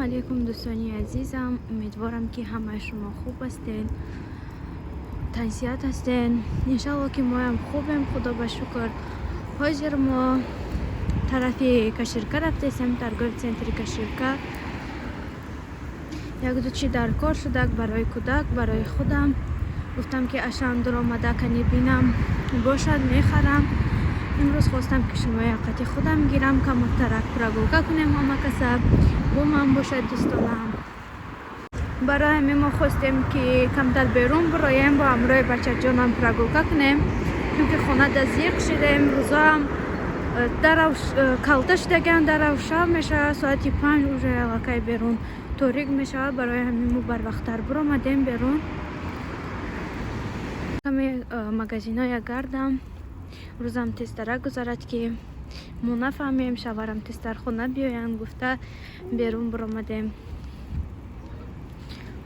Алейкум, дӯстони азизам. Умедворам, ки ҳамаи шумо хуб ҳастед, тансиҳат ҳастед. Иншалло, ки моям хубем, худо ба шукр. Ҳозир мо тарафи Каширка рафтесем, торговый центри Каширка. Якду чи дар кор шудак барои кӯдак, барои худам. Гуфтам, ки Ашан дуромада кани бинам, бошад, мехарам. Имрӯз хостам, ки шумои қати худам гирам, камтарак прогулка кунем, ҳама каса бо ман бошад, дӯстонам. Барои ҳамин мо хостем, ки камтар берун бироем, бо ҳамроҳи бачаҷонам прогулка кунем, чунки хонада зиқ шидаем. Рӯзоам калта шудагиам, дарав шаб мешавад, соати 5 уже аллакай берун торик мешавад. Барои ҳамин мо барвақттар биромадем берун. Каме магазиноя гардам, рӯзам тезтарак гузарад, ки мо нафаҳмем, шаварам тезтар хона биёянд гуфта берун биромадем.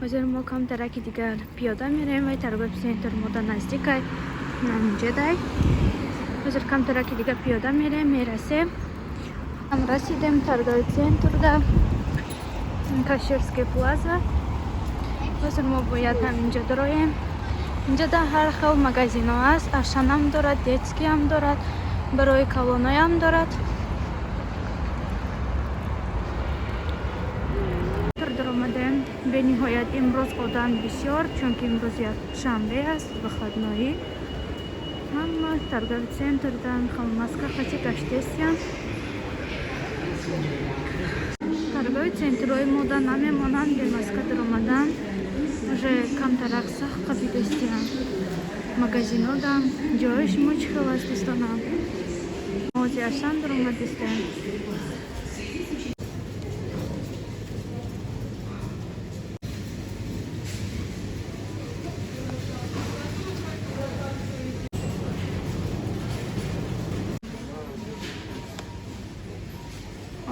Ҳозир мо камтараки дигар пиёда мерем. Вай торговый центр мода наздикай, наминҷадай. Ҳозир камтараки дигар пиёда мерем, мерасем. Расидем торговый центрда, Каширский плаза. Ҳозир мо бояд ҳаминҷо дароем. Инҷода ҳар хел магазино аст. Ашанам дорад, детскиам дорад, барои калоноям дорад. Даромадем. Бениҳоят имрӯз одам бисёр, чунки имрӯз якшанбе аст, выходной. Ҳама торговый центрдан маска қати гаштесиям. Торговый центрҳои мода намемонанд бе маска даромадан. Уже камтарак сахт қабидастиям магазинодам. Ҷои шумо чӣ хел аст, дӯстонам? Мози Ашан даромадистем.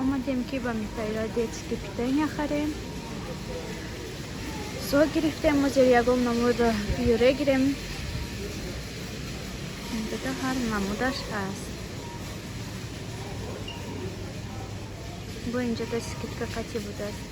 Омадем, ки ба Михаила детский питания харем. Сок гирифтем, ҳозир ягон намуд пюре гирем. Инҷода ҳар намудаш ҳаст. Бо инҷода скидка қатӣ будааст.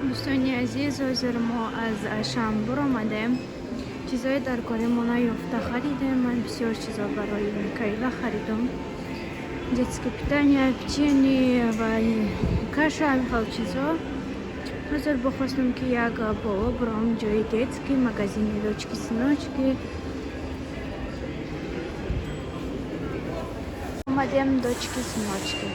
Дӯстони азиз, ҳозир мо аз Ашан буромадем. Чизҳои дар кори мо наёфта харидем. Ман бисёр чизо барои Микаила харидум: детское питание, печенье ва каша, ҳамин чизо. Ҳозир бихостем, ки як боло буром, ҷои детский, магазини дочки сыночки. Омадем дочки сыночки.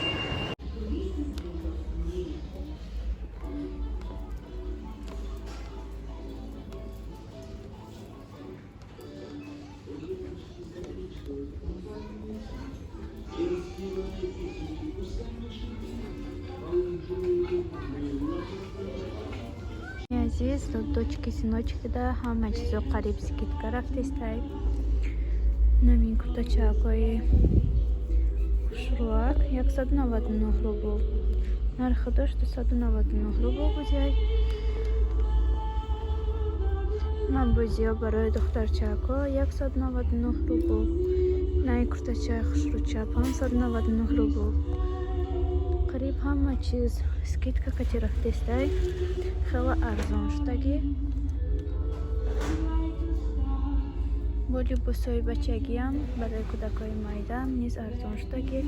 Азиз, дочки сыночкида ҳама чизо қариб скидка рафтестай. Намин куртачакҳои хушрӯак 199 рубл нархи дошт, 299 рубл бузяй. Ман бозиҳо барои духтарчакҳо 199 рубл. Наи куртачаи хушрӯча 599 рубл. Қариб ҳама чиз скидка кати рафтестай, хеле арзон шудагӣ. Бо либосҳои бачагиам барои кӯдакҳои майдаам низ арзон шудагӣ.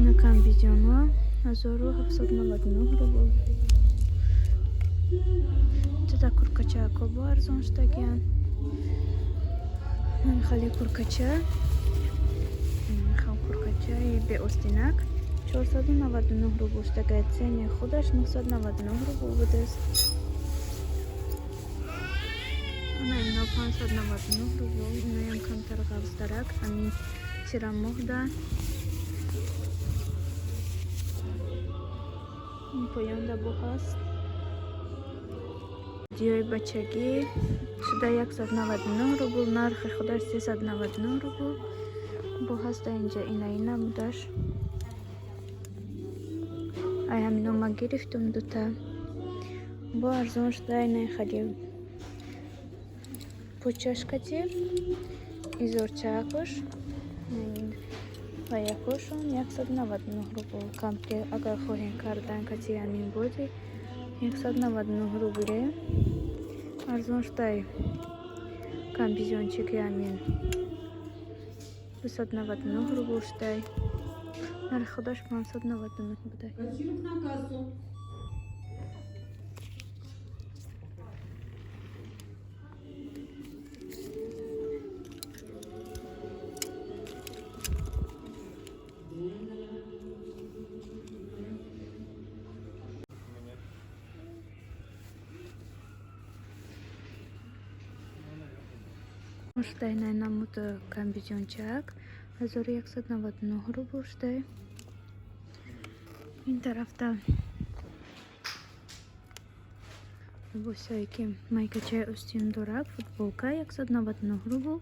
На комбинезонҳо 1799 рубл. Туда куркачако бо арзон шудагианд. Хеле куркача, хел куркачаи беостинак 499 рубл шудагай, ценаи худаш 999 рубл будааст. 599 рубл. Иноям камтар ғафздарак, ҳамин тирамоҳда. Ин поёнда бо ҳаст. Диёи бачагӣ шуда 199 рубл, нархи худаш 399 рубл. Бо ҳаста инҷа инаи намудаш. Ай ҳамино ма гирифтум дута. Бо арзон шуда инаи хали пучашкати изорчаакош ва якошон 199 рубл. Комплект агар хоҳем кардан кати ҳамин боди 199 рубле. Арзон шудай комбизончики ҳамин 299 рубл шудай. Нархи худаш 599 будай. Кассиров на кассу. Шудай най намуд комбизончак 1199 рубл шудай. Ин тарафта либосҳое ки майкачаи остин дорад, футболка 199 рубл.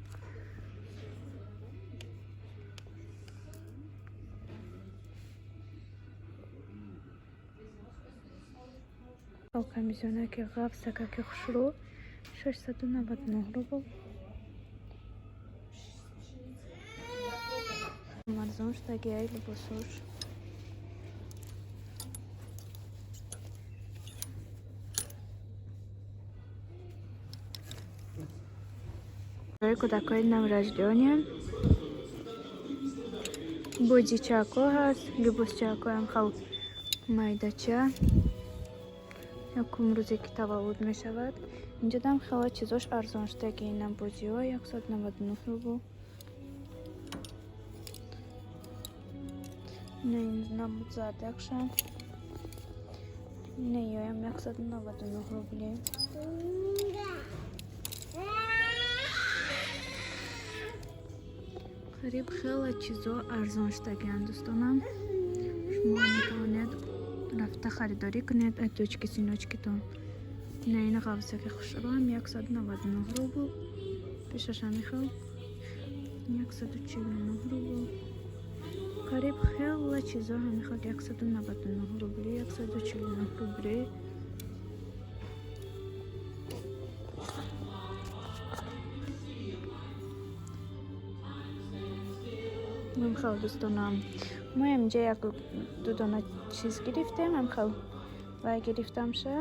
Комбизонаки ғафзакаки хушрӯ 699 рубл. Арзон шудагиай либосош. Барои кӯдакҳои новорождённые бодичако ҳаст, либосчакоям хел майдача. Якум рӯзе ки таваллуд мешавад. Инҷодам хеле чизош арзон шудаги. Инам бозиҳо 199 рубл. Ина ин намуд зардакша. Ина ёям 199 рубле. Қариб хеле чизо арзон шудагианд, дӯстонам. Шумо метавонед рафта харидорӣ кунед аз дочки синочкитон. Ина ин ғафзаки хушрӯам 199 рубл. Пешаш ҳамихел 149 рубл. Қариб хеле чизо ҳамихел 199 рубли, 149 рубли. Хел дӯстонам, мо инҷа як ду дона чиз гирифтем, ҳамхел вай гирифтамша.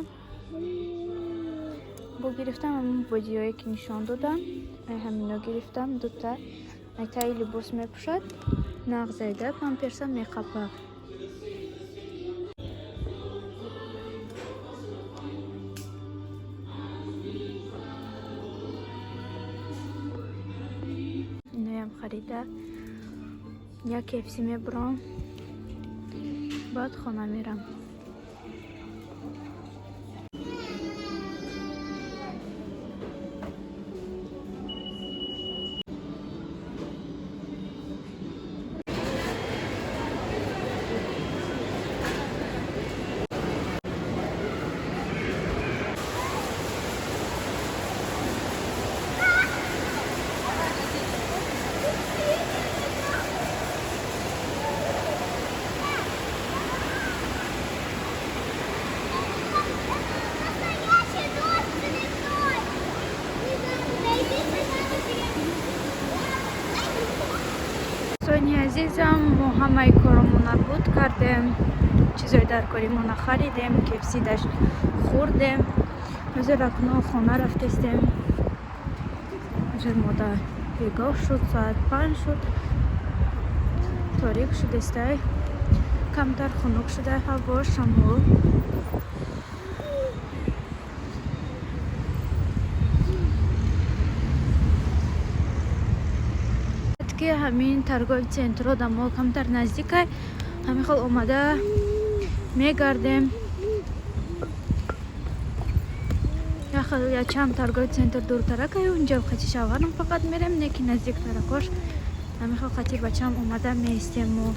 Бо гирифтам ҳамон бодиҳое ки нишон додам, ай ҳамино гирифтам дута. Ай таи либос мепӯшад, нағзайда памперса меқапа. Иноям харида як KFC мебурам, баъд хона мерам. Настоящий дождь цветной. Найди. Дӯстони азизам, мо ҳамаи коромона буд кардем, чизои даркоримона харидем, KFC даш хӯрдем. Ҳозир акнун хона рафтестем. Ҳозир мода бегоҳ шуд, соат 5 шуд, торик шудестай, камтар хунук шуда ҳаво, шамол. Ки ҳамин торговый центрро да мо камтар наздикай, ҳамин хел омада мегардем. Як Ячам торговый центр дуртарак, унҷа қати шавҳарам фақат мерем, не ки наздиктаракош ҳамихел қати бачам омада меистем. Мо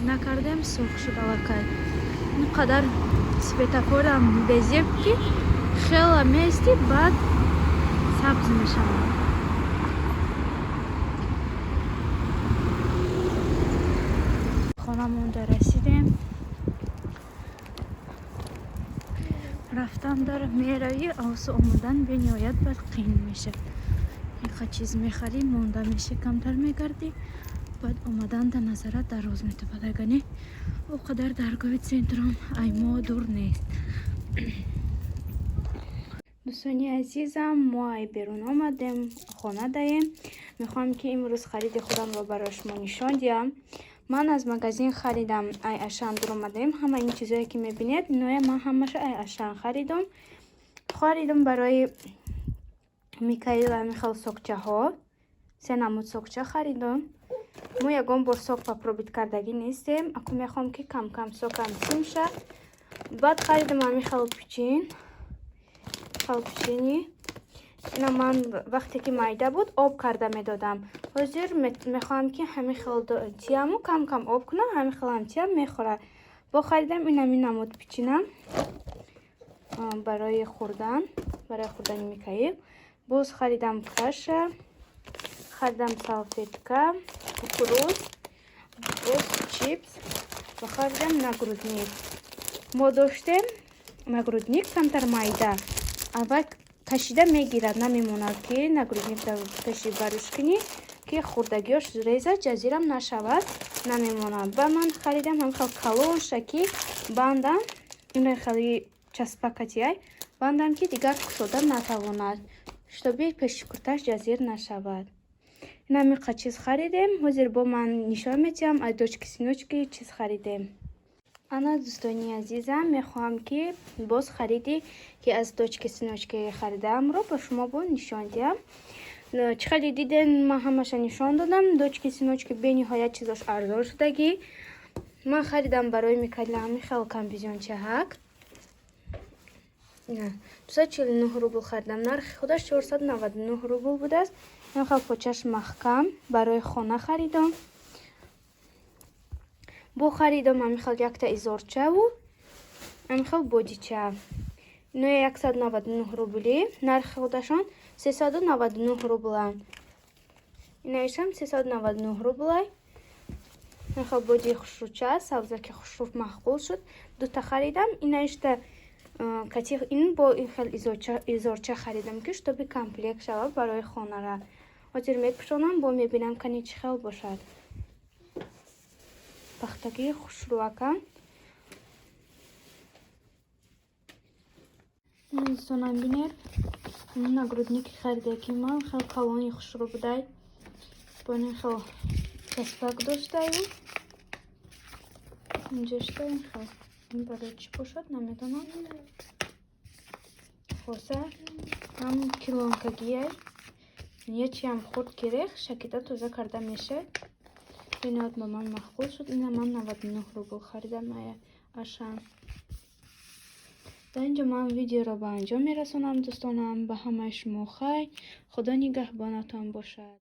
накардем, сурх шуд аллакай. Ин қадар светофорам безеб, ки хела меисти, баъд сабз мешавад. Хонамонда расидем. Рафтан дар меравӣ, авсу омадан бениҳоят бад қиин мешавад. Иқа чиз мехарӣ, монда меши, камтар мегардӣ, баъд омадан дар назарат дароз метобад. Агане о қадар торговый центрам ай мо дур нест. Дӯстони азизам, мо ай берун омадем, хона даем. Мехоҳам, ки имрӯз хариди худамро барои шумо нишон диҳам. Ман аз магазин харидам, ай Ашан дуромадем. Ҳама ин чизое, ки мебинед, иноя ман ҳамаша ай Ашан харидам. Харидам барои Микаил ҳамин сокчаҳо, се намуд сокча харидам. Мо ягон бор сок попробовать кардагӣ нестем, аку мехоҳам, ки кам-кам сокам симша. Баъд харидам ҳамин хел пичин, хел печенье. Ина ман вақте ки майда буд, об карда медодам. Ҳозир мехоҳам, ки ҳамин хел тияму кам-кам об кунам, ҳамин хелам тиям мехӯрад. Бо харидам инами намуд печенье барои хӯрдан, барои хӯрдани Микаил. Боз харидам каша, харидам салфетка, кукуруз, боз чипс ва харидам нагрудник. Мо доштем нагрудник камтар майда, аввал кашида мегирад, намемонад, ки нагрудник каши баруш кунӣ, ки хурдагиёш реза ҷазирам нашавад, намемонад. Ба ман харидам ҳам хел калонша, ки бандам, ина хели часпакатиай бандам, ки дигар кушода натавонад, чтобы пеши курташ ҷазир нашавад. Инамиқа чиз харидем. Ҳозир бо ман нишон медиҳам, ай дочки сыночки чиз харидем. Ана, дӯстони азизам, мехоҳам, ки боз хариди, ки аз дочки сыночки харидаамро, ба шумо бо нишон диҳам. Чӣ хеле диден, ман ҳамаша нишон додам. Дочки сыночки бениҳоят чизош арзон шудагӣ. Ман харидам барои Микаила ҳамин хел комбинезончаҳак, 249 рубл харидам, нархи худаш 499 рубл будааст. Ин хел почаш маҳкам, барои хона харидам. Бо харидам ҳамин хел якта изорчаву ҳамин хел бодича. Ино 199 рубли, нархи худашон 399 рубланд. Инаишам 399 рублай. Ин хел боди хушрӯча, сабзаки хушрӯ маъқул шуд, дута харидам. Инаишта кати ин бо ин хел изорча харидам, ки чтобы комплект шавад барои хонара. Ҳозир мепӯшонам, бо мебинам, кани чӣ хел бошад. Пахтагии хушрӯакан. Дӯстонам, бинед, нагрудники харида, ки ман хел калони хушрӯ будай, бо ин хел часпак доштаю инҷошта ин хел. Ин барои чӣ бошад, намедонам. Хоса ҳам килонкагиай, ячиам хурд кирех шакида тоза карда мешавад. Бениҳоят ба ман маъқул шуд. Ина ман 99 рубл харидам Ашан. Дар инҷо ман видеоро ба анҷом мерасонам. Дӯстонам, ба ҳамаи шумо хайр, Худо нигаҳбонатон бошад.